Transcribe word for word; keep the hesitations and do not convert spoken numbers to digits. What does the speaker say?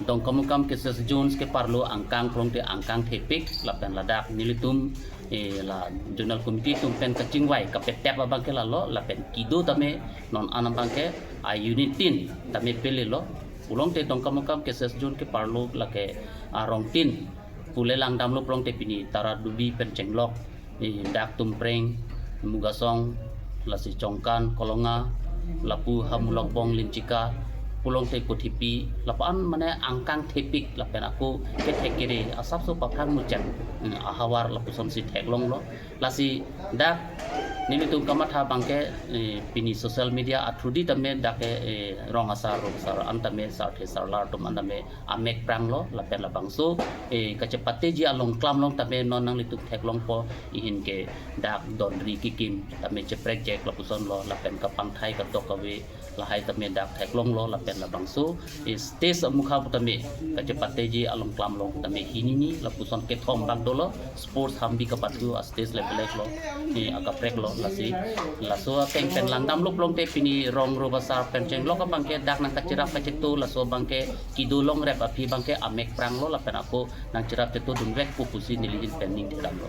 Dongkamukam Cassette Zones keparlo angkang pulote angkang thepik lapen ladak nelitum, eh, la zonal committee atum pen kachingvai kapetep abangke lalo lapen kedo tame non an abangke a unit tin tame pelelo. Pulote Dongkamukam Cassette Zone keparlo lake arong tin pule langdamlo pulote pini Taradubi pen chenglok, eh, dak Tumpreng, Mugasong, lasi Chongkan, Kolonga, lapu Hamulokbong, Linchika, pulote Kothipi, lapu-an mane angkang thepik lapen ako kethek kere asapso paphrang muchang, eh, ahavar lapusonsi theklonglo. Lasi dak nelitum kamatha abangke, eh, pini social media a through di tame dak ke, eh, rong asar, rong asar an tame, sarthe sarlar atum an tame amek pranglo lapen labangso, eh, kachepateji along klam along tame non nanglitum theklongpo, ihin ke dak donri kikim tame cheprekjek lapusonlo lapen kapangthai katok kave lahai tame dak theklonglo lapen labangso, eh, stage amukha pu tame kachepateji along klam along tame hinini lapuson kethom bak dolo, sports hambi kapatu a stage level lo, eh, akapreklo. Lasi laso ateng pen langdamlo pulote pini rong ro basar pen chenglok abangke dak nangkacherap kacheto laso abangke kedo longrep aphi abangke amek pranglo lapen ako nangcherap cheto dunvekpo pusi nelihin pen ning thedamlo.